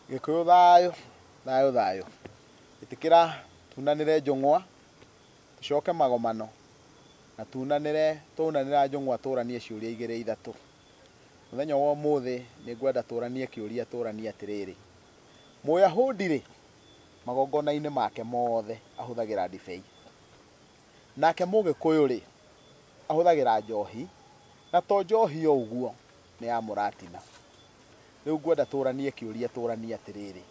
Gĩkũyũ thayũ, thayũ thayũ. Ĩtĩkĩra tunanĩre njũng'wa, tũcoke magomano, na tunanĩre twaunanĩra njũng'wa tũranie ciũria igĩrĩ ithatũ. Mũthenya wa ũmũthĩ nĩ ngwenda tũranie kĩũria tũranie atĩrĩrĩ, Mũyahudi rĩ, magongona-inĩ make mothe ahũthagĩra ndibei, nake Mũgĩkũyũ rĩ, ahũthagĩra njohi, na to njohi o ũguo, nĩ ya mũratina. Rĩu ngwenda tũranie kĩũria tũranie atĩrĩrĩ,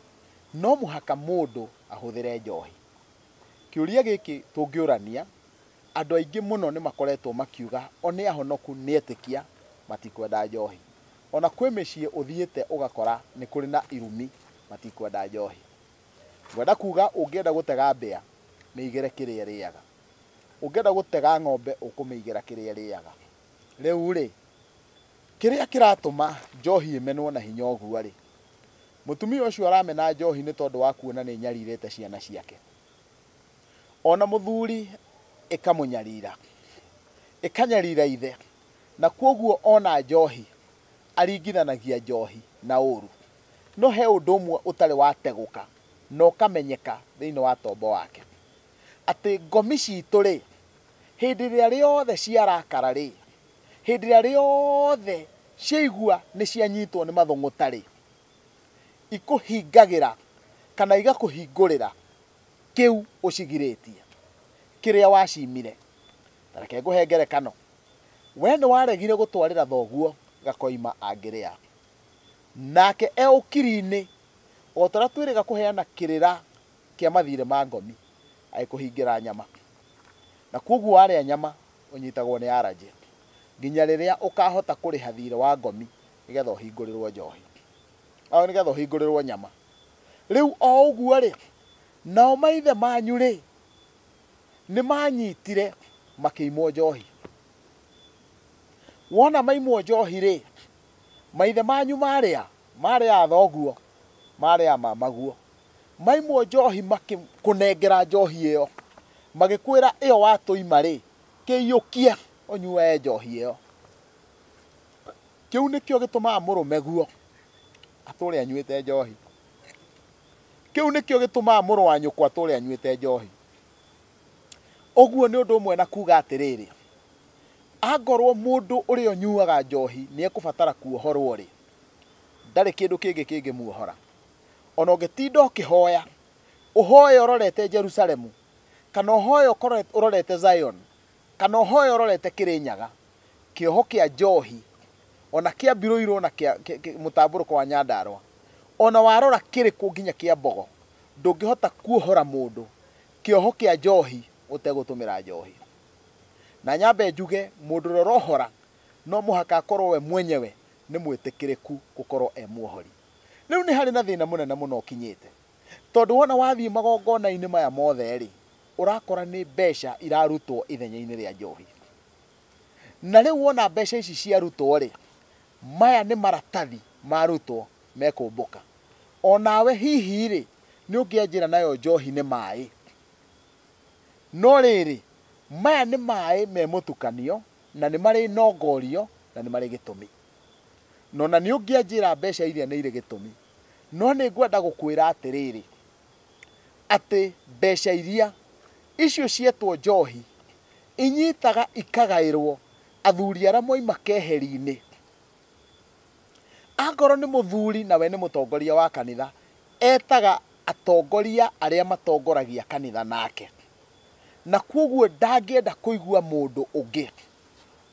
no mũhaka mũndũ ahũthĩre njohi? Kĩũria gĩkĩ tũngĩũrania, andũ aingĩ mũno nĩ makoretwo makiuga o nĩ ahonoku nĩ etĩkia matikwenda njohi. Ona kwĩ mĩciĩ ũthiĩte ũgakora nĩ kũrĩ na irumi matikwenda njohi. Ngwenda kuga ũngĩenda gũtega mbĩa, mĩigĩre kĩrĩa ĩrĩaga. Ũngĩenda gũtega ng'ombe ũkũmĩigĩra kĩrĩa ĩrĩaga. Rĩu rĩ, kĩrĩa kĩratũma njohi ĩmenwo na hinya ũguo rĩ, mũtumia ũcio aramena njohi nĩ tondũ wa kuona nĩ ĩnyarirĩte ciana ciake. Ona mũthuri ĩkamũnyarira, ĩkanyarira ithe, na kwoguo ona njohi aringithanagia njohi na ũru. No he ũndũ ũmwe ũtarĩ wategũka na ũkamenyeka thĩinĩ wa tombo wake, atĩ ngomi citũ rĩ, hĩndĩ ĩrĩa rĩothe ciarakara rĩ, hĩndĩ ĩrĩa rĩothe ciaigua nĩ cianyitwo nĩ mathũng'ũta rĩ, ikũhingagĩra kana igakũhingũrĩra kĩu ũcigirĩtie, kĩrĩa wacimire. Ta reke ngũhe ngerekano. We nĩ waregire gũtwarĩra thoguo gakoima angĩrĩa, nake e ũkiri-inĩ o ta ũrĩa twĩrĩga kũheana kĩrĩra kĩa mathirĩ ma ngomi, agĩkũhingĩra nyama, na kwoguo warĩa nyama ũnyitagwo nĩ allergy nginya rĩrĩa ũkahota kũrĩha thirĩ wa ngomi nĩgetha ũhingũrĩrwo njohi, o nĩgetha ũhingũrĩrwo nyama. Rĩu o ũguo rĩ, nao maithe manyu rĩ, nĩ manyitire makĩimwo njohi. Wona maimwo njohi rĩ, maithe manyu marĩa, marĩa a thoguo, marĩa a mamaguo, maimwo njohi makĩkũnengera njohi ĩyo, magĩkwĩra ĩyo watũima rĩ, kĩiyũkie ũnyue njohi ĩyo. Kĩu nĩkĩo gĩtũmaga mũrũme guo atũre anyuĩte njohi. Kĩu nĩkĩo gĩtũmaga mũrũ wa nyũkwa atũre anyuĩte njohi. Ũguo nĩ ũndũ ũmwe na kuga atĩrĩrĩ, angorwo mũndũ ũrĩa ũnyuaga njohi nĩ ekũbatara kuohorwo rĩ, ndarĩ kĩndũ kĩngĩ kĩngĩmuohora. Ona ũngĩtinda ũkĩhoya, ũhoye ũrorete Jerusalemu, kana ũhoye ũrorete Zion, kana ũhoye ũrorete Kĩrĩnyaga, kĩoho kĩa njohi, ona kĩa mbirũirũ na kĩa mũtambũrũko wa Nyandarũa, ona warora kĩrĩkũ nginya kĩa mbogo, ndũngĩhota kuohora mũndũ kĩoho kĩa njohi ũtegũtũmĩra njohi. Na nyambe njuge mũndũ ũrĩa ũrohora no mũhaka akorwo we mwenyewe nĩ mwĩtĩkĩrĩku gũkorwo e muohori. Rĩu nĩ harĩ na thĩna mũnene mũno ũkinyĩte, tondũ wona wathiĩ magongona-inĩ maya mothe rĩ, ũrakora nĩ mbeca irarutwo ithenya-inĩ rĩa njohi. Na rĩu wona mbeca ici ciarutwo rĩ, maya nĩ maratathi marutwo mekũmbũka. Onawe hihi rĩ, nĩ ũngĩanjĩra nayo njohi nĩ maĩ. No rĩrĩ, maya nĩ maĩ me mũtukanio, na nĩ marĩ nongorio, na nĩ marĩ gĩtũmi. No na nĩ ũngĩanjĩra mbeca iria nĩ irĩ gĩtũmi. No nĩ ngwenda gũkwĩra atĩrĩrĩ, atĩ mbeca iria icio cietwo njohi inyitaga ikagaĩrwo athuri arĩa moima keheri-inĩ. Angorwo nĩ mũthuri na we nĩ mũtongoria wa kanitha, etaga atongoria arĩa matongoragia kanitha nake. Na kwoguo ndangĩenda kũigua mũndũ ũngĩ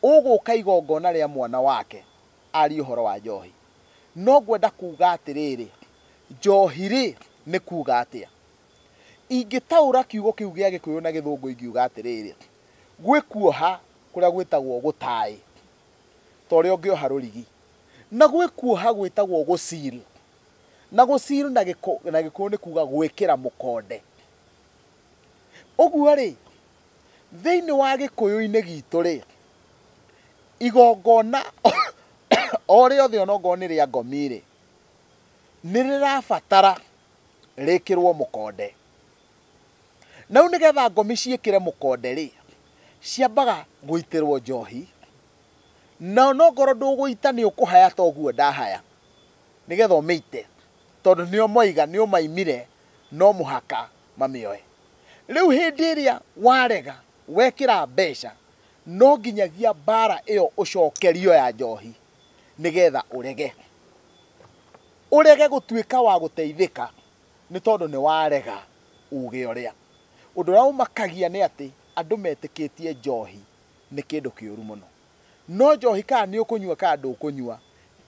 ũgũka igongona rĩa mwana wake arie ũhoro wa njohi. No ngwenda kuga atĩrĩrĩ, njohi rĩ nĩ kuga atĩa? Ingĩtaũra kiugo kĩu gĩa Gĩkũyũ na Gĩthũngũ ingiuga atĩrĩrĩ, gwĩ kuoha kũrĩa gwĩtagwo gũtaĩ, ta ũrĩa ũngĩoha rũrigi, na gwĩ kuoha gwĩtagwo gũcil, na gũcil na Gĩkũyũ nĩ kuga gwĩkĩra mũkonde. Ũguo rĩ, thĩinĩ wa Gĩkũyũ-inĩ gitũ rĩ, igongona o rĩothe onokorwo nĩ rĩa ngomi rĩ, nĩ rĩrabatara rĩkĩrwo mũkonde. Na rĩu nĩgetha ngomi ciĩkĩre mũkonde rĩ, Ciambaga gũitĩrwo njohi, na onongorwo ndũgũita nĩ ũkũhaya ta ũguo ndahaya, nĩgetha ũmĩite, tondũ nĩo moiga nĩo maimire, no mũhaka mamĩoe. Rĩu hĩndĩ ĩrĩa warega wekĩra mbeca, no nginyagia mbara ĩyo ũcokerio ya njohi nĩgetha ũrege. Ũrege gũtuĩka wa gũteithĩka nĩ tondũ nĩ warega uge ũrĩa. Ũndũ ũrĩa ũmakagia nĩ atĩ andũ metĩkĩtie njohi nĩ kĩndũ kĩũru mũno. No njohi kana nĩ ũkũnyua kana ndũkũnyua,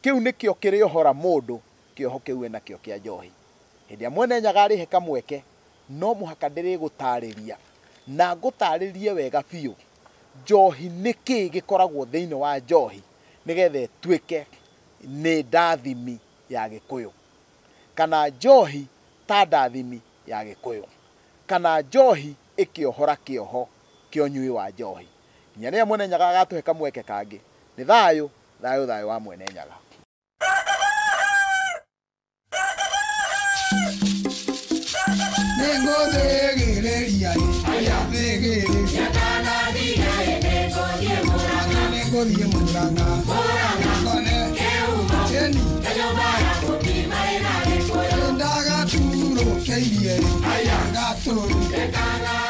kĩu nĩkĩo kĩrĩohora mũndũ kĩoho kĩu enakĩo kĩa njohi. Hĩndĩ ĩrĩa Mwene Nyaga arĩhe kamweke, no mũhaka ndĩrĩgũtarĩria na ngũtarĩrie wega biũ njohi nĩ kĩĩ gĩkoragwo thĩinĩ wa njohi nĩgetha ĩtuĩke nĩ ndathimi ya Gĩkũyũ, kana njohi ta ndathimi ya Gĩkũyũ, kana njohi ĩkĩohora kĩoho kĩa ũnyui wa njohi. Nginya rĩrĩa Mwene Nyaga agatũhe kamweke kangĩ, nĩ thayũ thayũ thayũ wa Mwene Nyaga. Nĩngũthĩgĩrĩria thĩgĩrĩria nĩngũthiĩ Mũrang'a ngone ĩni ndagaturũkĩirie gatũrũ.